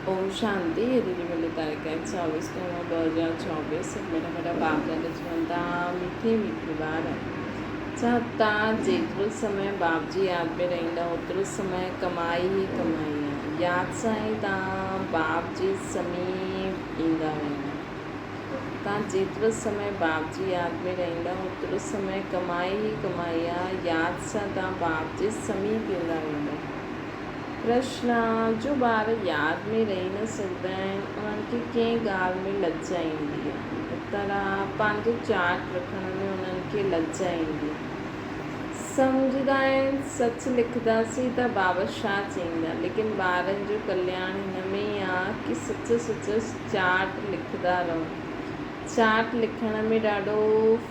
اوم شانتي اڄ جي ملي تاريخ آهي 24 نو 2024 سڀ ميٺا ميٺا باپ دادا چون ٿا مٺي مٺي ٻار ڇا تان جيترو سمي باپ جي ياد ۾ رهندا اوترو سمي ڪمائي ئي ڪمائي آهي ياد سان ئي تان باپ جي سميپ ايندا ويندا تان جيترو سمي باپ جي ياد ۾ رهندا اوترو سمي ڪمائي ئي ڪمائي آهي ياد سان تان باپ جي سميپ ايندا ويندا. پرشن، جو ٻار ياد ۾ رهي نه سگهندا آهن، انهن کي ڪنهن ڳالهه ۾ لڄ ايندي آهي. اتر، پنهنجو چارٽ رکڻ ۾ انهن کي لڄ ايندي آهي. سمجهندا آهن، سچ لکنداسين ته بابا ڇا چئيندا، ليڪن ٻارن جو ڪلياڻ هن ۾ ئي آهي ڪي سچ سچ چارٽ لکندا رهو. چارٽ لکڻ ۾ ڏاڍو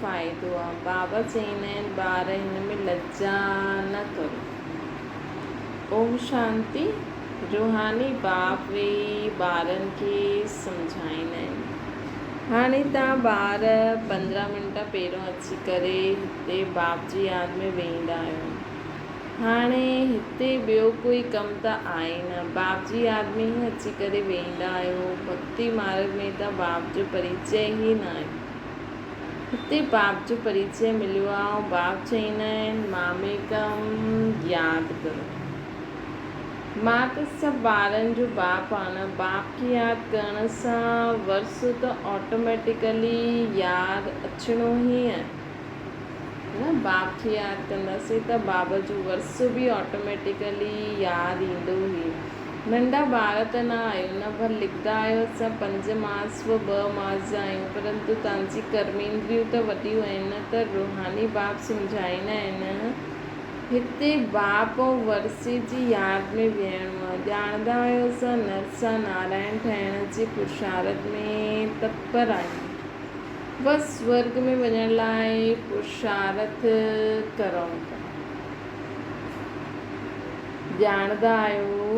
فائدو آهي. بابا چئيندا آهن، ٻار هن ۾ لڄا نه ڪرو. اوم شانتي روحاني باپ ويهي ٻارن کي سمجهائيندا آهن. هاڻي توهان ٻار 15 منٽ پهريون اچي ڪري هتي باپ جي ياد ۾ ويهندا آهيو. هاڻي هتي ٻيو ڪوئي ڪم ته آهي نه، باپ جي ياد ۾ ئي اچي ڪري ويهندا آهيو. ڀڳتي مارگ ۾ ته باپ جو پريچيه ئي ناهي. هتي باپ جو پريچيه مليو آ ۽ باپ چئيندا آهن ماميڪم ياد ڪرو. مان ته سڀ ٻارن جو باپ آ نه، باپ کي ياد ڪرڻ سان ورثو ته آٽوميٽيڪلي ياد اچڻو ئي آهي نه، باپ کي ياد ڪنداسين ته باب جو ورثو به آٽوميٽيڪلي ياد ايندو ئي. ننڍا ٻار ته نه آهيو نه، ڀل لکدا آهيو اسان پنج ماس و ٻه ماس جا آهيون، پرنتو توهان جي ڪرميندريون ته وڏيون آهن نه ته روحاني باپ سمجهائيندا آهن. هتي باپ ۽ ورثي جي ياد ۾ ويهڻو آهي. ڄاڻندا آهيو اسان نر سان نارائڻ ٺهڻ جي پرشارٿ ۾ تتپر آهيون. بس سورڳ ۾ وڃڻ لاء پرشارٿ ڪرون ٿا. ڄاڻندا آهيو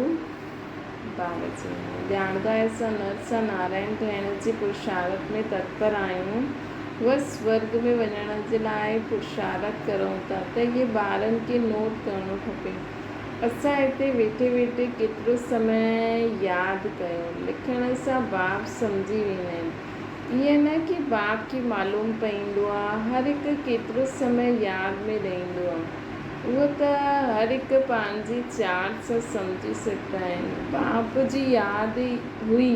بابا چيو، ڄاڻندا آهيو اسان نر سان نارائڻ ٺهڻ جي پرشارٿ ۾ تتپر آهيون و سورڳ ۾ وڃڻ جي لاء پرشارٿ ڪرون ٿا ته اهي ٻارن کي نوٽ ڪرڻو کپي. اسان هتي ويٺي ويٺي ڪيترو سمي ياد ڪيو. لکڻ سان باپ سمجهي ويندا آهن. ائين نه ڪي باپ کي معلوم پئيندو آ، هر هڪ ڪيترو سمي ياد ۾ رهندو آ. اهو ته هر هڪ پنهنجي چارج سان سمجهي سگهندا آهن. باپ جي ياد هئي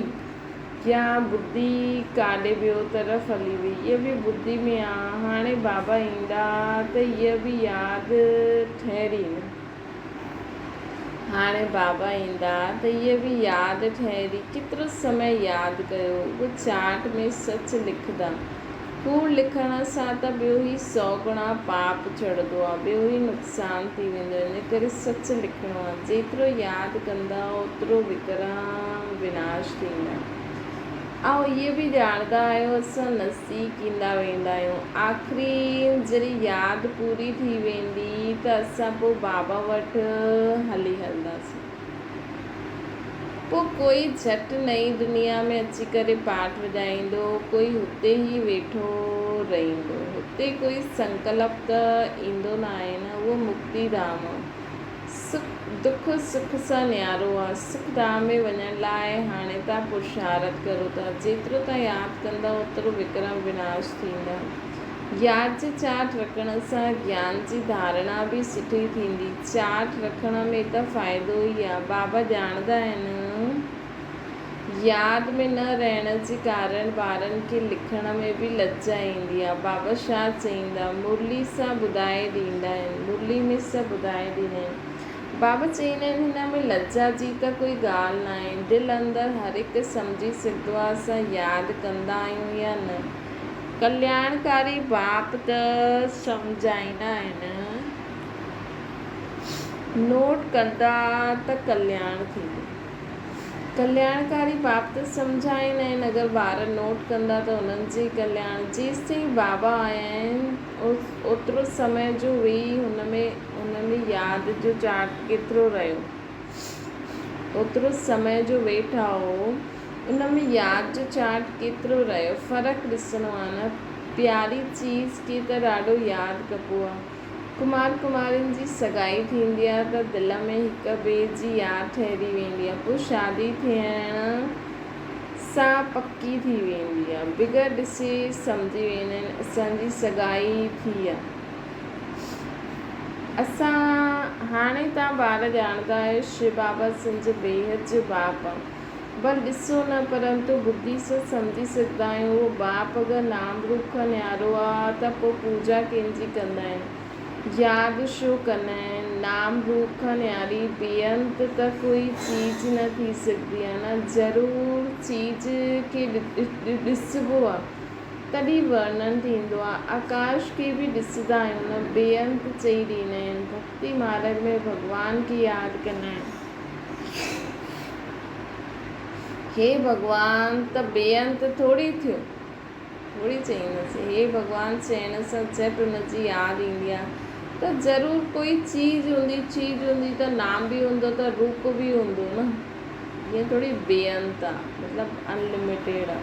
يا ٻڌي ڪاڏي ٻيو طرف هلي وئي، اها به ٻڌي ۾ آ. هاڻي بابا ايندا ته اها به ياد ٺهري نه. هاڻي بابا ايندا ته اها به ياد ٺهري. ڪيترو سمي ياد ڪيو. اهو چارٽ ۾ سچ لکندا. ڪوڙ لکڻ سان ته ٻيو ئي سئو گڻا پاپ چڙهندو آ، ٻيو ئي نقصان ٿي ويندو آ، ان ڪري سچ لکڻو آ. جيترو ياد ڪندا اوترو وڪرم وناش ٿيندا. ۽ اهي به ڄاڻندا آهيو اسان نزديڪ ايندا ويندا آهيون. آخري جڏهن ياد پوري ٿي ويندي ته اسان پوء بابا وٽ هلي هلنداسين. پوء ڪوئي جهٽ نئين دنيا ۾ اچي ڪري پاٺ وڄائيندو، ڪوئي هتي ئي ويٺو رهندو. هتي ڪوئي سنڪلپ ته ايندو ناهي نه، اهو مڪتي ڌام آ. سک دک سک سان نيارو آ. سک ڌام ۾ وڃڻ لاء هاڻي تان پرشارٿ ڪرو ٿا. جيترو تان ياد ڪندا اوترو وڪرم وناش ٿيندا. ياد جي چاٽ رکڻ سان گيان جي ڌارڻا به سٺي ٿيندي. چاٽ رکڻ ۾ ته فائدو ئي آ. بابا ڄاڻندا آهن. ياد ۾ نه رهڻ جي ڪارڻ ٻارن کي لکڻ ۾ به لڄ ايندي آ. بابا ڇا چئيندا؟ مرلي سان ٻڌائي ڏيندا آهن. مرلي ۾ سڀ ٻڌائي ڏيندا آهن. بابا چئيندا آهن هن ۾ لڄا جي ته ڪوئي ڳالهه ناهي. دل اندر هر هڪ سمجهي سگهندو آ اسان ياد ڪندا آهيون يا نه. ڪلياڻڪاري باپ ته سمجهائيندا آهن. نوٽ ڪندا ته ڪلياڻ ٿيندو. ڪلياڻڪاري باپ ته سمجهائيندا آهن اگر ٻار نوٽ ڪندا ته انهن جي ڪلياڻ جيستائين بابا آيا آهن اوترو سمي جو ويهي هن ۾ ان ۾ ياد جو چارٽ ڪيترو رهيو اوترو سمي جو ويٺا هو ان ۾ ياد جو چارٽ ڪيترو رهيو فرق ڏسڻو آهي نه پياري چيز کي ته ڏاڍو ياد ڪبو آهي. ڪمار ڪمارين جي سڳائي ٿيندي آ ته دل ۾ هڪ ٻئي جي ياد ٺهري ويندي آ پوء شادي ٿيڻ سان پڪي ٿي ويندي آ. بغير ڏسي سمجهي ويندا آهن اسان جي سڳائي ٿي آ. اسان هاڻي توهان ٻار ڄاڻندا آهيو شو بابا سنجهه بيحد جو باپ آ. ڀل ڏسو نه پرنتو ٻڌي سان سمجهي سگهندا آهيون اهو باپ اگر نام روپ کان نيارو آ ته پوء پوڄا ڪنهن جي ڪندا آهن ياد ڇو ڪندا آهن نام روپ کان نياري بي انت ته ڪوئي چيز نه ٿي سگهندي آ نه ضرور چيز کي ڏسبو آ تڏهن ورنن ٿيندو آ آڪاش کي به ڏسندا آهيون نه بي انت چئي ڏيندا آهن ڀڳتي مارڳ ۾ ڀڳوان کي ياد ڪندا آهن. هي ڀڳوان ته بي انت ٿوري ٿيو. ٿوري چئيندس. هي ڀڳوان چئڻ سان جهٽ ان جي ياد ايندي آهي ته ضرور ڪوئي چيز هوندي، چيز هوندي ته نام به هوندو ته روپ به هوندو نه. ائين ٿوري بي انت آ مطلب انلميٽيڊ آ.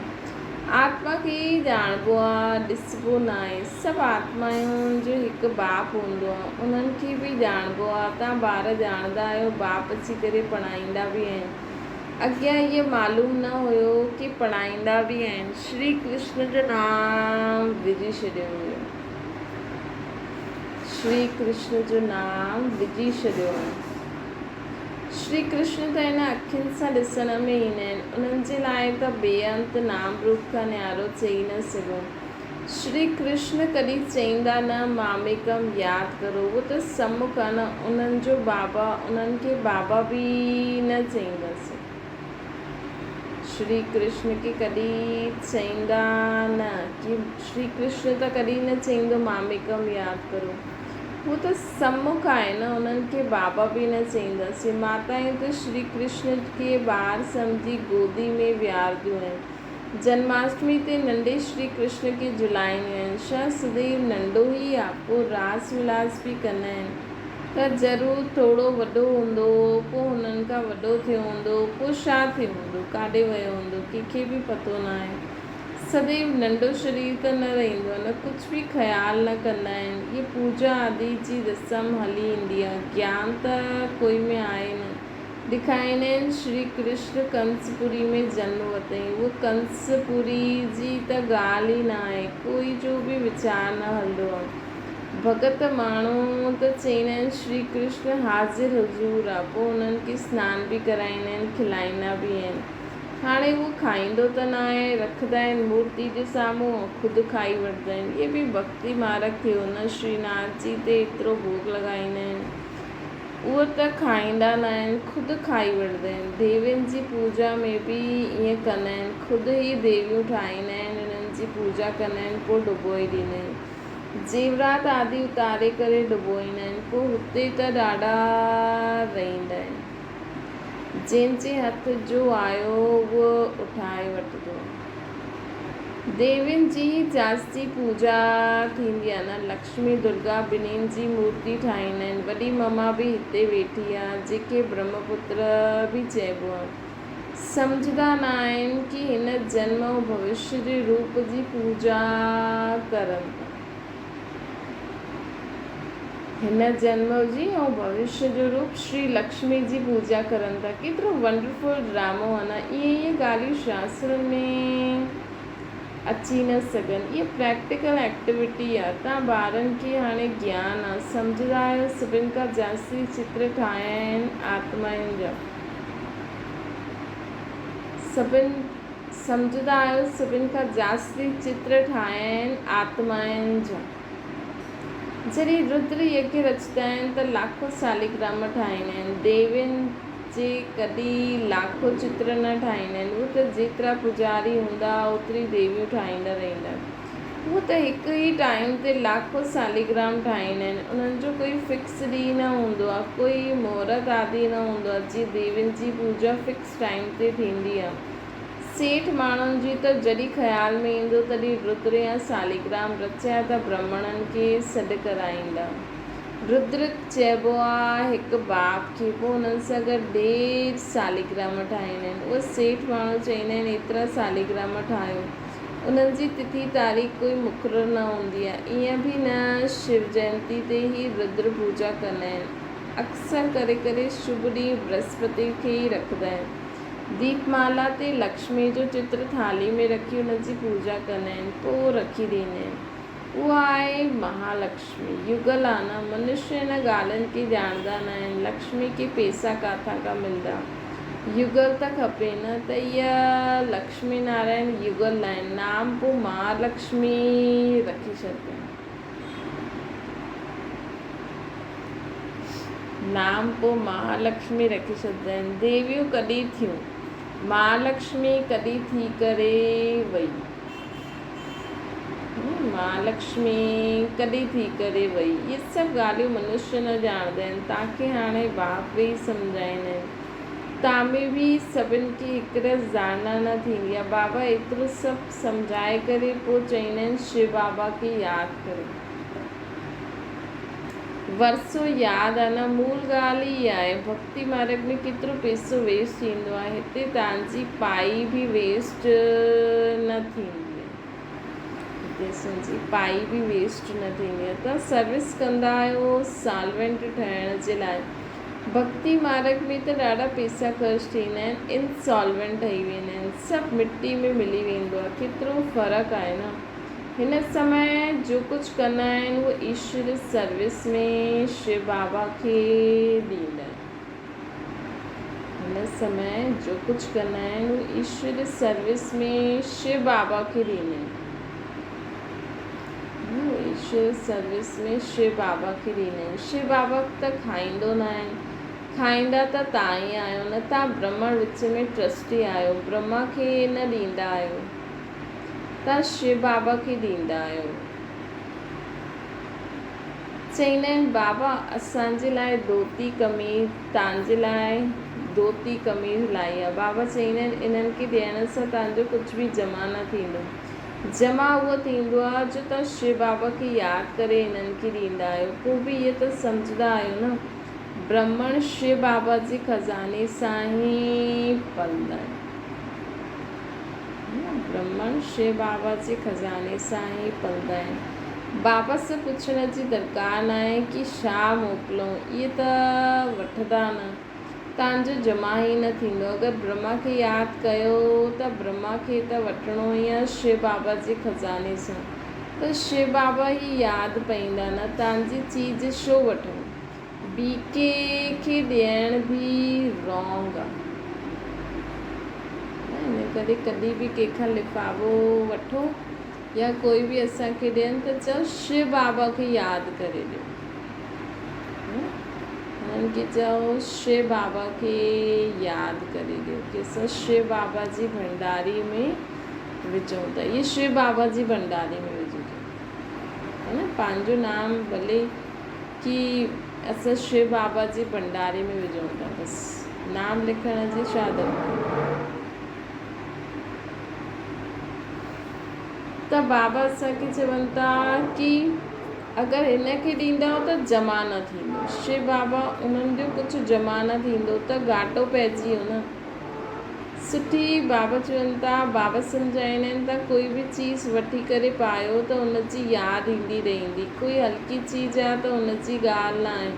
آتما کي ئي ڄاڻبو آ، ڏسبو ناهي. سڀ آتمائن جو هڪ باپ هوندو آ، انهن کي به ڄاڻبو آ. توهان ٻار ڄاڻندا آهيو، باپ اچي ڪري پڙهائيندا به آهن. اڳيان اهي معلوم نه هيو ڪي پڙهائيندا به آهن. شري ڪرشن جو نام وجهي ڇڏيو هيو. شري ڪرشن جو نام وجهي ڇڏيو هيو. شري ڪرشن ته هن اکين سان ڏسڻ ۾ ايندا آهن، انهن جي لاء ته بي انت نام روپ کان نيارو چئي نه سگهون. شري ڪرشن ڪڏهن چئيندا نه ماميڪم ياد ڪرو، اهو ته سمک آهي نه، انهن جو بابا، انهن کي بابا به نه چئينداسين. شري ڪرشن کي ڪڏهن چئيندا نه ڪي شري ڪرشن ته ڪڏهن نه چئيندو ماميڪم ياد ڪرو. هو ته سمک آهي نه، انهن کي بابا به نه چئينداسين. ماتائون ته شري ڪرشن کي ٻار سمجهي گودي ۾ ويهارديون آهن. جنماشٽمي تي ننڍي شري ڪرشن کي جهلائينديون آهن. شاهه سديو ننڍو ئي آ، پوء راس ولاس به ڪندا آهن ته ضرور ٿورو وڏو هوندو، پوء هنن کان وڏو ٿيو هوندو، پوء ڇا ٿيو هوندو، ڪاڏي ويو هوندو، ڪنهن کي به پتو ناهي. سديو ننڍو شرير ته نه رهندو آهي نه ڪجهه به خيال نه ڪندا آهن. اهي پوڄا آدي جي رسم هلي ايندي آهي. گيان ته ڪوئي ۾ آهي نه. ڏيکاريندا آهن شري ڪرشن ڪنس پوري ۾ جنم ورتائين. اهو ڪنس پوري جي ته ڳالهه ئي نه آهي. ڪوئي جو به ويچار نه هلندو آهي. ڀڳت ماڻهو ته چئيندا آهن شري ڪرشن حاضر حضور آهي. پوء انهن کي سنان به ڪرائيندا آهن کلائيندا به آهن. هاڻي اهو کائيندو ته ناهي، رکندا آهن مورتي جي سامهون ۽ خود کائي وٺندا آهن. اهي به ڀڳتي مارڳ ٿيو نه، شري ناٿ جي تي ايترو ڀوڳ لڳائيندا آهن. اهو ته کائيندا ناهن، خود کائي وٺندا آهن. ديوين جي پوڄا ۾ به ائين ڪندا آهن، خود ئي ديويون ٺاهيندا آهن، انهن جي پوڄا ڪندا آهن، پوء ڊبوئي ڏيندا آهن. زيورات آدي اتاري ڪري ڊبوئيندا آهن، پوء هتي ته ڏاڍا رئيندا آهن. جنهن جي هٿ جو آيو اهو اٺائي وٺندو. ديوين جي ئي جاستي پوڄا ٿيندي آ نه. لڪشمي درگا ٻنهين جي مورتي ٺاهيندا آهن. وڏي مما به هتي ويٺي آ جنهن کي برهمپتر به چئبو آ. سمجهندا نه آهن ڪي هن جنم ۽ ڀوشيه جي روپ جي پوڄا ڪرن ٿا. هن جنم جي ۽ ڀوشيه جو روپ شري لڪشمي جي پوڄا ڪرن ٿا. ڪيترو ونڊرفل ڊرامو آهي نه. اهي اهي ڳالهيون شاسترن ۾ اچي نه سگهن. اهي پريڪٽيڪل ايڪٽيوٽي آهي. توهان ٻارن کي هاڻي گيان آهي. سمجهندا آهيو سڀن کان جاستي چتر ٺاهيا آهن آتمائن جا. سڀن سمجهندا آهيو سڀن کان جاستي چتر ٺاهيا آهن آتمائن جا. جڏهن ردر يگيه رچندا آهن ته لاکو ساليگرام ٺاهيندا آهن. ديوين جي ڪڏهن لاکو چتر نه ٺاهيندا آهن. اهي ته جيترا پوڄاري هوندا اوتري ديويون ٺاهيندا رهندا. اهي ته هڪ ئي ٽائيم تي لاکو ساليگرام ٺاهيندا آهن. انهن جو ڪوئي فڪس ڏينهن نه هوندو آهي. ڪوئي مهورت آدي نه هوندو آهي. جيئن ديوين جي پوڄا فڪس ٽائيم تي ٿيندي آهي. سيٺ ماڻهن جي ته جڏهن خيال ۾ ايندو تڏهن ردر يا ساليگرام رچيا ته برهمڻن کي سڏ ڪرائيندا. ردر چئبو آ هڪ باپ کي، پوء انهن سان گڏ ڍير ساليگرام ٺاهيندا آهن. اهي سيٺ ماڻهو چئيندا آهن ايترا ساليگرام ٺاهيو. انهن جي تٿي تاريخ ڪوئي مقرر نه هوندي آهي. ائين به نه شو جينتي تي ئي ردر پوڄا ڪندا آهن. اڪثر ڪري ڪري شڀ ڏينهن برهسپتي کي ئي رکندا آهن. ديپ مالا تي لڪشمي جو چتر ٿالهي ۾ رکي ان جي پوڄا ڪندا آهن. پوء اهو رکي ڏيندا آهن. اها آهي مهالڪشمي. يگل آ نه. منشي ان ڳالهين کي ڄاڻندا نه آهن. لڪشمي کي پيسا ڪاٿان کان ملندا. يگل ته کپي نه. ته اها لڪشمي نارائڻ يگل آهن. نام پوء مهالڪشمي رکي ڇڏجن. نام پوء مهالڪشمي رکي ڇڏجن. ديويون ڪڏهن ٿيون؟ مهالڪشمي ڪڏهن ٿي ڪري وئي؟ مهالڪشمي ڪڏهن ٿي ڪري وئي؟ اهي سڀ ڳالهيون منشيه نه ڄاڻندا آهن. توهان کي هاڻي باپ ويهي سمجهائيندا آهن. تان ۾ به سڀن کي هڪ رس ڌارڻا نه ٿيندي آهي. بابا ايترو سڀ سمجهائي ڪري پوء چئيندا آهن شو بابا کي ياد ڪريو. ورثو ياد آهي نه مول ڳالهه ئي آهي. ڀڳتي مارڳ ۾ ڪيترو پيسو ويسٽ ٿيندو آهي. هتي توهان جي پائي به ويسٽ نه ٿيندي آهي. هتي اسان جي پائي به ويسٽ نه ٿيندي آهي. توهان سروس ڪندا آهيو سالوينٽ ٺهڻ جي لاء. ڀڳتي مارڳ ۾ ته ڏاڍا پيسا خرچ ٿيندا آهن. انسالوينٽ ٺهي ويندا آهن. سڀ مٽي ۾ ملي ويندو آهي. ڪيترو فرق آهي نه. هن سمي جو ڪجهه ڪندا آهن اهو ايشور سروس ۾ شو بابا کي ڏيندا آهن. هن سمي جو ڪجهه ڪندا آهن اهو ايشور سروس ۾ شو بابا کي ڏيندا آهن. اهو ايشور سروس ۾ شو بابا کي ڏيندا آهن. شو بابا ته کائيندو نه آهن. کائيندا ته تان ئي آهيو نه تان برهمڻ وچ ۾ ٽرسٽي آهيو. برهما کي نه ڏيندا آهيو. توهان شو بابا کي ڏيندا آهيو. چئيندا آهن بابا اسان جي لاء ڌوتي قميص توهان جي لاء ڌوتي قميص لائي آهي. بابا چئيندا آهن انهن کي ڏيڻ سان توهان جو ڪجهه به جمع نه ٿيندو. جمع اهو ٿيندو آهي جو توهان شو بابا کي ياد ڪري انهن کي ڏيندا آهيو. پوء به اهي ته سمجهندا آهيو نه برهمڻ شو بابا جي خزاني سان ئي پلندا آهن. برهمڻ شو بابا جي خزاني سان ئي پلندا آهن. بابا سان پڇڻ جي درڪار ناهي ڪي ڇا موڪلون، اهي ته وٺندا نه. تان جو جمع ئي نه ٿيندو. اگر برهما کي ياد ڪيو ته برهما کي ته وٺڻو ئي آهي شو بابا جي خزاني سان. ته شو بابا ئي ياد پئيندا نه تان جي چيز ڇو وٺون. بي ڪي کي ڏيڻ به رانگ آ ان ڪري ڪڏهن به ڪنهن کان لفافو وٺو يا ڪوئي به اسان کي ڏين ته چئو شو بابا کي ياد ڪري ڏيو انهن کي چئو شو بابا کي ياد ڪري ڏيو ڪي اسان شو بابا جي ڀنڊاري ۾ وجهون ٿا اهي شو بابا جي ڀنڊاري ۾ وجهجو نه پنهنجو نام ڀلي ڪي اسان شو بابا جي ڀنڊاري ۾ وجهون ٿا بس نام لکڻ جي ڇا درڪار. ته بابا اسان کي چون ٿا ڪي اگر هن کي ڏيندؤ ته جمع نه ٿيندو شو بابا انهن جو ڪجهه جمع نه ٿيندو ته گهاٽو پئجي ويو نه. سٺي بابا چون ٿا، بابا سمجهائيندا آهن ته ڪوئي به چيز وٺي ڪري پايو ته ان جي ياد ايندي رهندي. ڪوئي هلڪي چيز آ ته ان جي ڳالهه نه آهي.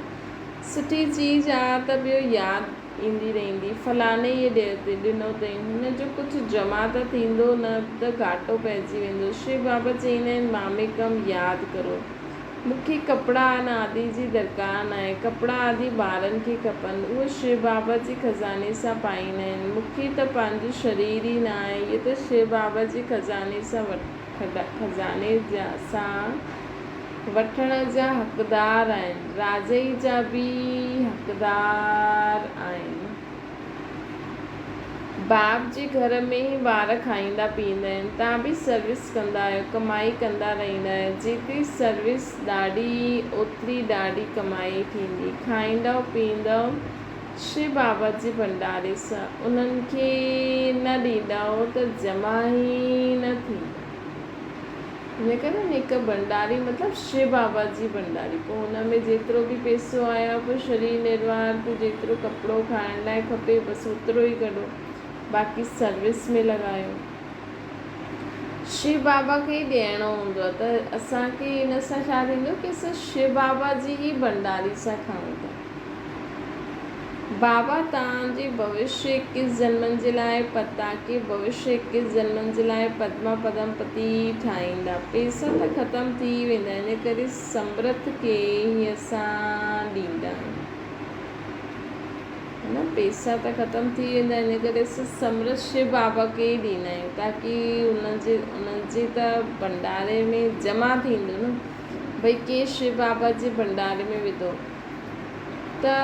سٺي چيز آ ته ٻيو ياد ايندي رهندي. فلاڻي اهي ڏنو اٿئي. هن جو ڪجهه جمع ته ٿيندو نه ته گهاٽو پئجي ويندو. شو بابا چئيندا آهن ماميڪم ياد ڪرو. مون کي ڪپڙا ان آدي جي درڪار ناهي. ڪپڙا آدي ٻارن کي کپن. اهي شو بابا جي خزاني سان پائيندا آهن. مون کي ته پنهنجو شرير ئي ناهي. اهي ته شو بابا جي خزاني سان خزاني سان وٺڻ جا حقدار آهن. راجئي جا به حقدار آهن. باپ جي گهر ۾ ئي ٻار کائيندا پيئندا آهن. توهان به سروس ڪندا آهيو، ڪمائي ڪندا رهندا آهيو. جيتري سروس ڏاڍي اوتري ڏاڍي ڪمائي ٿيندي. کائيندؤ پيئندؤ شو بابا جي ڀنڊاري سان. انهن کي نه ڏيندؤ ته جمع ئي نه ٿيندو. ان ڪري نه هڪ ڀنڊاري مطلب شو بابا جي ڀنڊاري پوء ان ۾ جيترو به پئسو آيو پوء شرير نروار پوء جيترو ڪپڙو کائڻ لاء کپي بس اوترو ئي ڪڍو باقي سروس ۾ لڳايو. شو بابا کي ئي ڏيڻو هوندو آهي ته اسان کي ان سان ڇا ٿيندو ڪي اسان شو بابا جي ئي ڀنڊاري سان کائون ٿا. بابا توهان جي ڀوشيه اڪيس جنمن جي لاء پتاڪي ڀوشيه اڪيس جنمن جي لاء پدما پدم پتي ٺاهيندا. پيسا ته ختم ٿي ويندا ان ڪري سمرٿ کي ئي اسان ڏيندا آهيون. نه پيسا ته ختم ٿي ويندا ان ڪري اسان سمرت شو بابا کي ئي ڏيندا آهيون تاڪي انهن جي انهن جي ته ڀنڊاري ۾ جمع ٿيندو نه ڀئي ڪي شو بابا جي ڀنڊاري ۾ وڌو ته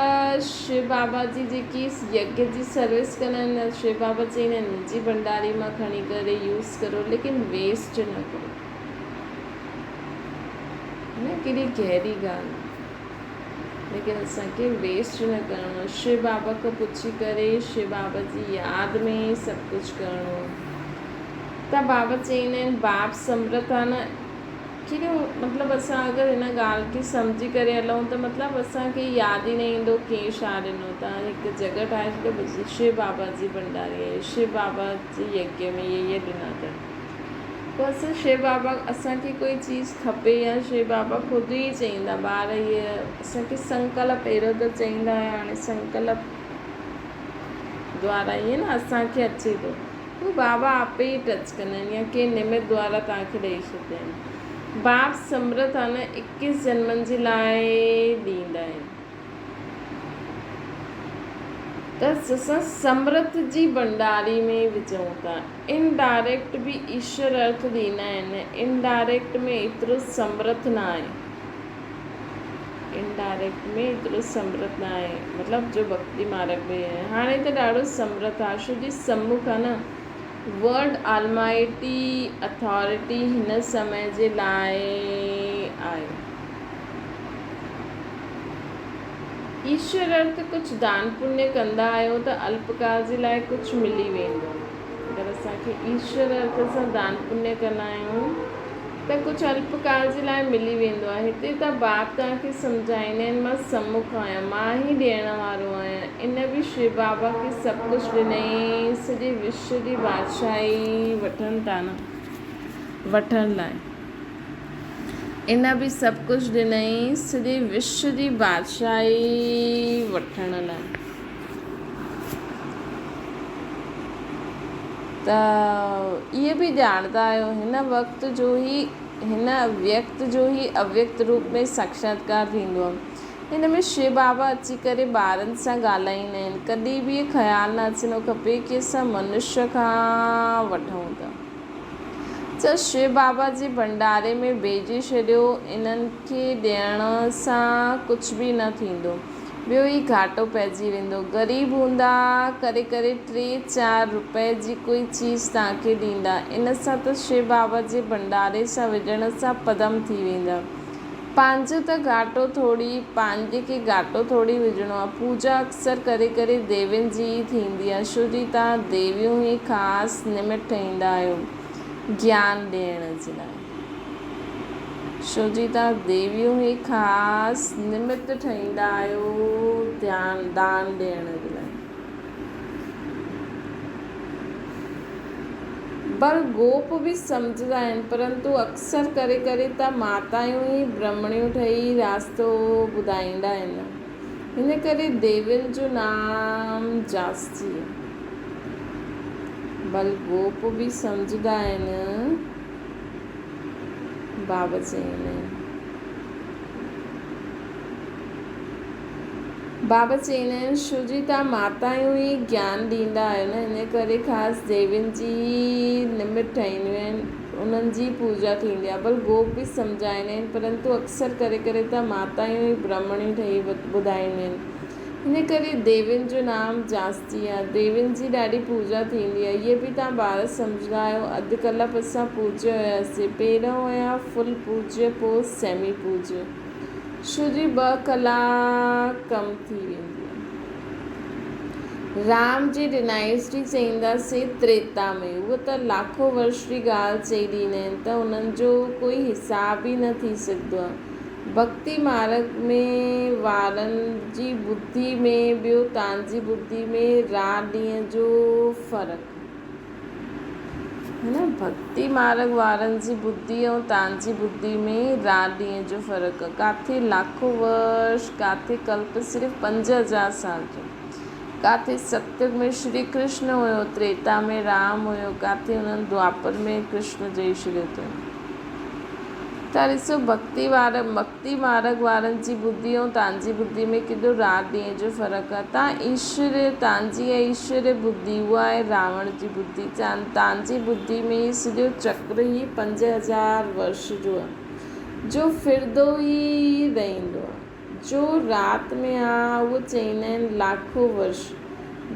شو بابا جي جيڪي يگيه جي سروس ڪندا آهن شو بابا چئيندا آهن منهنجي ڀنڊاري مان کڻي ڪري يوز ڪرو ليڪن ويسٽ نه ڪرو نه ڪيڏي گهري ڳالهه ليڪن اسان کي ويسٽ نه ڪرڻو آهي شو بابا کان پڇي ڪري شو بابا جي ياد ۾ ئي سڀ ڪجهه ڪرڻو آهي ته بابا چئيندا آهن باپ سمرت آ نه ڪيڏو مطلب اسان اگر هن ڳالهه کي سمجهي ڪري هلون ته مطلب اسان کي ياد ئي نه ايندو ڪنهن ڇا ڏنو ته هڪ جڳهه ٺاهي ڇڏيو شو بابا جي ڀنڊاري آهي شو بابا جي يگيه ۾ اهي اهي ڏنا اٿن بس شو بابا اسان کي ڪوئي چيز کپي يا شو بابا خود ئي چئيندا ٻار هيء اسان کي سنڪلپ پهريون ته چئيندا هيا هاڻي سنڪلپ دوارا ائين نه اسان کي اچي ٿو هو بابا آپ ئي ٽچ ڪندا آهن يا ڪنهن نمت دوارا توهان کي ڏئي ڇڏيندا آهن باپ سمرت آهي نه اڪيس جنمن جي لاء ڏيندا آهن. ته اسان سمرت جي ڀنڊاري ۾ وجهون ٿا. انڊائريڪٽ به ايشور ارٿ ڏيندا آهن. انڊائريڪٽ ۾ ايترو سمرت نه آهي. انڊائريڪٽ ۾ ايترو سمرت نه آهي. مطلب جو ڀڳتي مارگ ۾ آهي. هاڻي ته ڏاڍو سمرت آهي. ڇو جي سمک آهي نه. ورلڊ آلمائٽي اٿارٽي هن سمي جي لاء آهي. ايشور ارٿ ڪجهه دان پڃ ڪندا آهيو ته الپڪال جي لاء ڪجهه ملي ويندو. اگر اسان کي ايشور ارٿ سان دان پڃ ڪندا آهيون ته ڪجهه الپڪال جي لاء ملي ويندو آهي. هتي ته باپ توهان کي سمجهائيندا آهن مان سمک آهيان، مان ئي ڏيڻ وارو آهيان. ان به شو بابا کي سڀ ڪجهه ڏنائين، سڄي وشو جي بادشاهي وٺن ٿا نه وٺڻ لاء. ان به سڀ ڪجهه ڏنائين سڄي وشو جي بادشاهي وٺڻ لاء. ته اهي به ڄاڻندا آهيو هن وقت جو هي هن ويڪت جو هي اويڪت روپ ۾ ساکشاتڪار ٿيندو آهي. هن ۾ شو بابا اچي ڪري ٻارن سان ڳالهائيندا آهن. ڪڏهن به اهي خيال نه اچڻو کپي ڪي اسان منشيه کان وٺون ٿا. ته شو بابا جي ڀنڊاري ۾ ڀيجي ڇڏيو، انهن کي ڏيڻ سان ڪجهه به نه ٿيندو، ٻيو ئي گهاٽو پئجي ويندو. غريب هوندا، ڪري ڪري ٽي چار روپيه جي ڪوئي چيز توهان کي ڏيندا، ان سان ته شو بابا جي ڀنڊاري سان وجهڻ سان پدم ٿي ويندا. پنهنجو ته گهاٽو ٿوري، پنهنجي کي گهاٽو ٿوري وجهڻو آ. پوڄا اڪثر ڪري ڪري ديوين جي ئي ٿيندي آ، ڇو جي توهان ديويون ئي خاص نمت ٺهيندا آهيو گيان ڏيڻ جي لاء. ڇو جي توهان ديويون ئي خاص نمت ٺهيندا آهيو ڌيان دان ڏيڻ جي لاء. بل گوپ به سمجهندا آهن، پرنتو اڪثر ڪري ڪري ته ماتايون ئي برهمڻيون ٺهي راستو ٻڌائيندا آهن. ان ڪري ديوين جو نام جاستي آهي. بل گوپ به سمجهندا آهن، بابا چئيندا آهن. بابا چئيندا آهن، شو جي توهان ماتايون ئي گيان ڏيندا آهيو نه، ان ڪري خاص ديوين جي ئي نمت ٺاهينديون آهن، انهن جي ئي پوڄا ٿيندي آهي. بل گوپ به سمجهائيندا آهن، پرنتو اڪثر ڪري ڪري ته ماتايون ئي برهمڻيون ٺهي ٻڌائينديون آهن. ان ڪري ديوين جو نام جاستي آهي. ديوين جي ڏاڍي پوڄا ٿيندي آهي. اهي به توهان ٻار سمجهندا آهيو. اڌ ڪلپ اسان پوڄيا هياسين. پهريون هيا فل پوڄ پوء سيمي پوڄ. ڇو جي ٻه ڪلاڪ ڪم ٿي ويندي آهي. رام جي ڊنائسٽي چئينداسين تريتا ۾ اهو ته لاکو ورش جي ڳالهه چئي ڏيندا آهن ته انهن جو ڪوئي حساب ئي نه ٿي سگهندو آهي. ڀڳتي مارڳ ۾ وارن جي ٻڌي ۾ ٻيو تانجي ٻڌي ۾ رات ڏينهن جو فرق. هن ڀڳتي مارڳ وارن جي ٻڌي ۽ تان جي ٻڌي ۾ رات ڏينهن جو فرق آ. ڪاٿي لاکو ورش، ڪاٿي ڪلپ صرف 5000 سال جو. ڪاٿي ستيگ ۾ شري ڪرشن هيو، تريتا ۾ رام هيو، ڪاٿي انهن دوآپر ۾ ڪرشن چئي ڇڏيو اٿن. ته ڏسو ڀڳتي وارا ڀڳتي مارڳ وارن جي ٻڌي ۽ تانجي ٻڌي ۾ ڪيڏو رات ڏينهن جو فرق آ. تان ايشور تانجي ۽ ايشور ٻڌي اها آهي راوڻ جي ٻڌي. تانجي ٻڌي ۾ هي سڄو چڪر ئي 5000 ورش جو آ جو ڦرندو ئي رهندو آ. جو رات ۾ آ اهو چئيندا آهن لاکو ورش،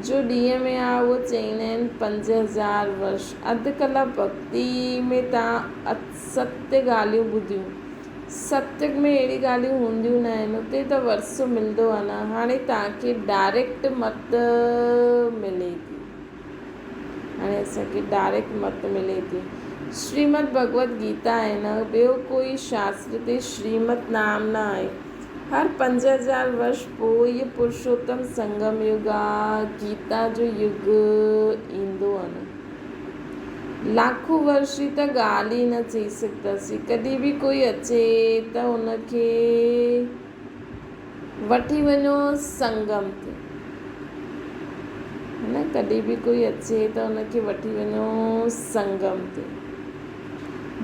جو ڏينهن ۾ آ اهو چئيندا آهن 5000 ورش. اڌ ڪلاڪ ڀڳتي ۾ تان ستيه ڳالهيون ٻڌيون. ستيگ ۾ اهڙي ڳالهيون هونديون نه آهن. اتي ته ورثو ملندو آ نه. هاڻي توهان کي ڊائريڪٽ مت ملي ٿي. هاڻي اسان کي ڊائريڪٽ مت ملي ٿي. شريمد ڀڳوت گيتا آهي نه ٻيو ڪوئي شاستر تي شريمت نام نه آهي. هر 5000 ورش پوء هيء پرشوتم سنگم يگ آ، گيتا جو يگ ايندو آ نه. لاکون ورش جي ته ڳالهه ئي نه چئي سگهنداسين. ڪڏهن به ڪوئي اچي ته ان کي وٺي وڃو سنگم تي. نه ڪڏهن به ڪوئي اچي ته ان کي وٺي وڃو سنگم تي.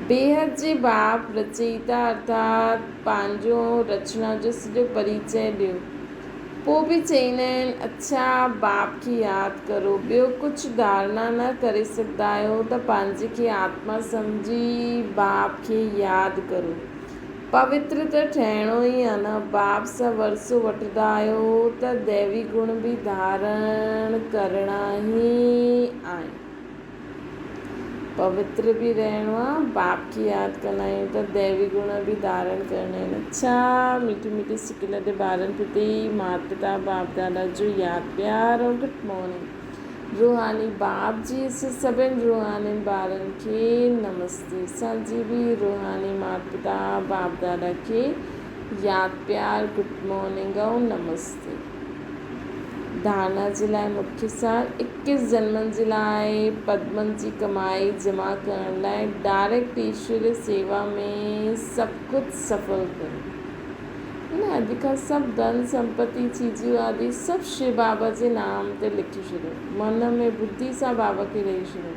بيحد جي باپ رچيتا ارٿات پنهنجو رچنا جو سڄو پريچئه ڏيو. پوء به چئيندا آهن اڇا باپ کي ياد ڪرو. ٻيو ڪجهه ڌارڻا نه ڪري سگهندا آهيو ته پنهنجي کي آتما سمجهي باپ کي ياد ڪرو. پوتر ته ٺهڻو ئي آ نه. باپ سان ورثو وٺندا آهيو ته ديوي گڻ به ڌارڻ ڪرڻا ئي آهن. پوتر به رهڻو آ، باپ کي ياد ڪندا آهيون ته ديوي گڻ به ڌارڻ ڪرڻا آهن. اڇا مٺي مٺي سڪيلڌي ٻارن پرتي مات پتا باپ دادا جو ياد پيار ۽ گڊ مارننگ. روحاني باپ جي سڀن روحانين ٻارن کي نمستي. اسان جي به روحاني مات پتا باپ دادا کي ياد پيار گڊ مارننگ ۽ نمستي. ڌارنا جي لاء مکيه سار اڪيس جنمن جي لاء پدمن جي ڪمائي جمع ڪرڻ لاء ڊائريڪٽ ايشوري سيوا ۾ سڀ ڪجهه سڦل ڪريو. نه اڄ کان سڀ ڌن سمپتي چيزون آدي سڀ شو بابا جي نام تي لکي ڇڏيو. من ۾ ٻڌي سان بابا کي ڏئي ڇڏيو.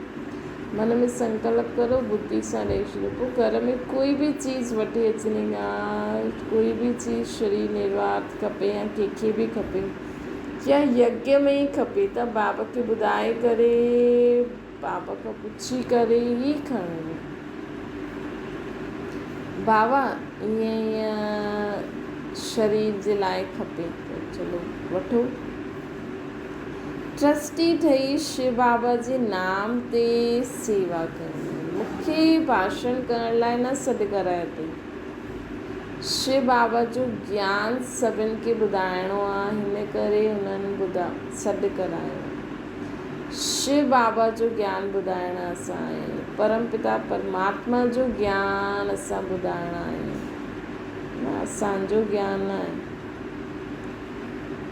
من ۾ سنڪلپ ڪرو ٻڌي سان ڏئي ڇڏيو. پوء گهر ۾ ڪوئي به چيز وٺي اچڻي ڳالهه ڪوئي به چيز شرير نروارٿ کپي يا ڪنهن کي به کپي يا يگيه ۾ ئي کپي ته بابا کي ٻڌائي ڪري بابا کان پڇي ڪري ئي کڻڻو. بابا ائين ائين شرير جي لاء کپي ته چلو وٺو. ٽرسٽي ٺهي شو بابا جي نام تي سيوا ڪرڻي. مون کي ڀاشڻ ڪرڻ لاء نه سڏ ڪرايو اٿئي. شو بابا جو گيان سڀن کي ٻڌائڻو آ هن ڪري هنن سڏ ڪرايو آ. شو بابا جو گيان ٻڌائڻ اسان آهيون. پرم پتا پرماتما جو گيان اسان ٻڌائڻا آهيون. نه اسان جو گيان نه آهي.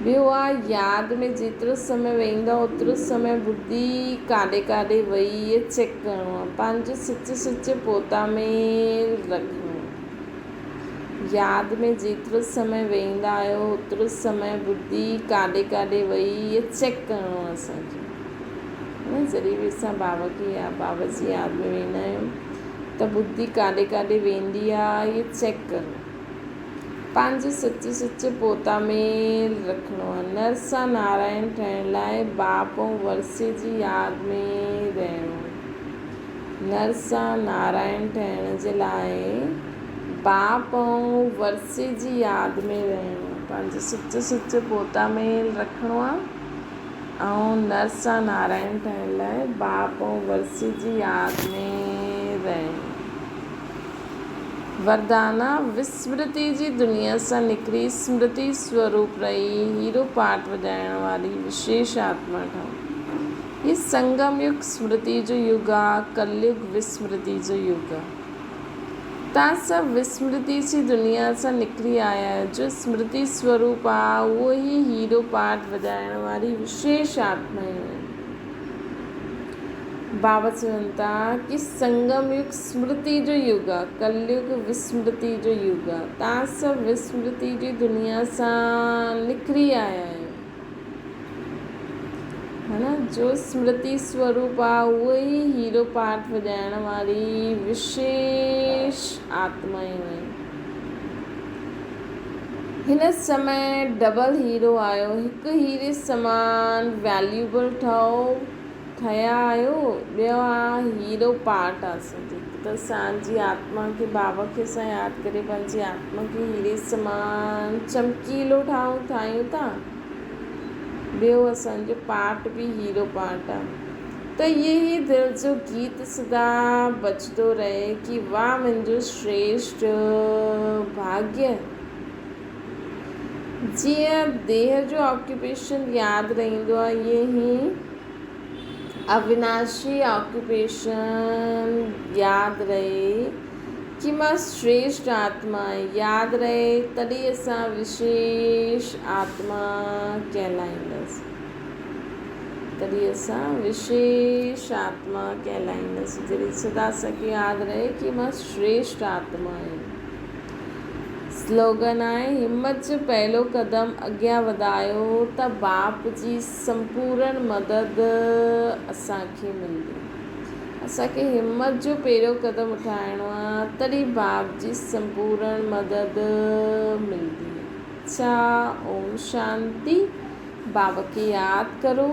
ٻيو آ ياد ۾ جيترو سمي ويندو اوترو سمي ٻڌي ڪاڏي ڪاڏي وئي اهي چيڪ ڪرڻو آ. پنهنجو سچ سچ پوتا ميل رکڻو آ. ياد ۾ جيترو سمي ويهندا آهيو اوترو سمي ٻڌي ڪاڏي ڪاڏي وئي اهي چيڪ ڪرڻو آهي اسان کي نه جڏهن به اسان بابا کي يا بابا جي ياد ۾ ويهندا آهيون ته ٻڌي ڪاڏي ڪاڏي ويندي آهي اهي چيڪ ڪرڻو پنهنجو سچ سچ پوتا ميل رکڻو آهي نر سان نارائڻ ٺهڻ لاء باپ ۽ ورثي جي ياد ۾ رهڻو آهي. نر سان نارائڻ ٺهڻ جي لاء باپ ۽ ورثي جي ياد ۾ رهڻو آهي. پنهنجو سچ سچ پوتا ميل رکڻو آهي ۽ نر سان نارائڻ ٺهڻ لاء باپ ۽ ورثي جي ياد ۾ رهڻو آهي. وردانا، وسمرتي جي دنيا سان نڪري سمرتي سوروپ رهي هيرو پاٽ وڄائڻ واري وشيش آتما ٺهو. هي سنگم يگ سمرتي جو يگ آ، ڪليگ وسمرتي جو يگ آ. توهان سڀ وسمرتي جي دنيا سان نڪري آيا آهيو. جو سمرتي سوروپ آ، اهو ئي هيرو پاٽ وڄائڻ واري وشيش آتمائون آهن. بابا چون ٿا ڪي سنگم يگ سمرتي جو يگ آ، ڪليگ وسمرتي جو يگ آ. توهان سڀ وسمرتي جي دنيا سان نڪري آيا آهيو. ها نه جو سمرتي سوروپ آ اهو ئي هيرو پارٽ وڄائڻ واري وشيش آتمائون آهن. هن سمي ڊبل هيرو آهيو، هڪ هيري سمان ويليوبل ٺهو، ٺهيا آهيو، ٻيو آ هيرو پارٽ آ اسان جو. هڪ ته اسان جي آتما کي بابا کي اسان ياد ڪري پنهنجي آتما کي هيري سمان چمڪيلو ٺاهيون ٺاهيون ٿا، ٻيو اسان جو پارٽ به هيرو پارٽ آ. ته اهي ئي دل جو گيت سدا بجندو رهي ڪي واھ منهنجو شريشٽ ڀاڳيه. جيئن ديهه جو آڪيوپيشن ياد رهندو آهي ائين ئي اوناشي آڪيوپيشن ياد رهي ڪي مان شريشٽ آتما آهيان ياد رهي تڏهن اسان وشيش آتما ڪهلائينداسين تڏهن اسان وشيش آتما ڪهلائينداسين جڏهن سدا اسان کي ياد رهي ڪي مان شريشٽ آتما آهيان. سلوگن آهي، همت جو پهلو قدم اڳيان وڌايو ته باپ جي سمپورڻ مدد اسان کي ملندي. اسان کي همت جو پهريون قدم اٺائڻو آهي تڏهن باپ جي سمپورڻ مدد ملندي. اڇا اوم شانتي. باب کي ياد ڪرو.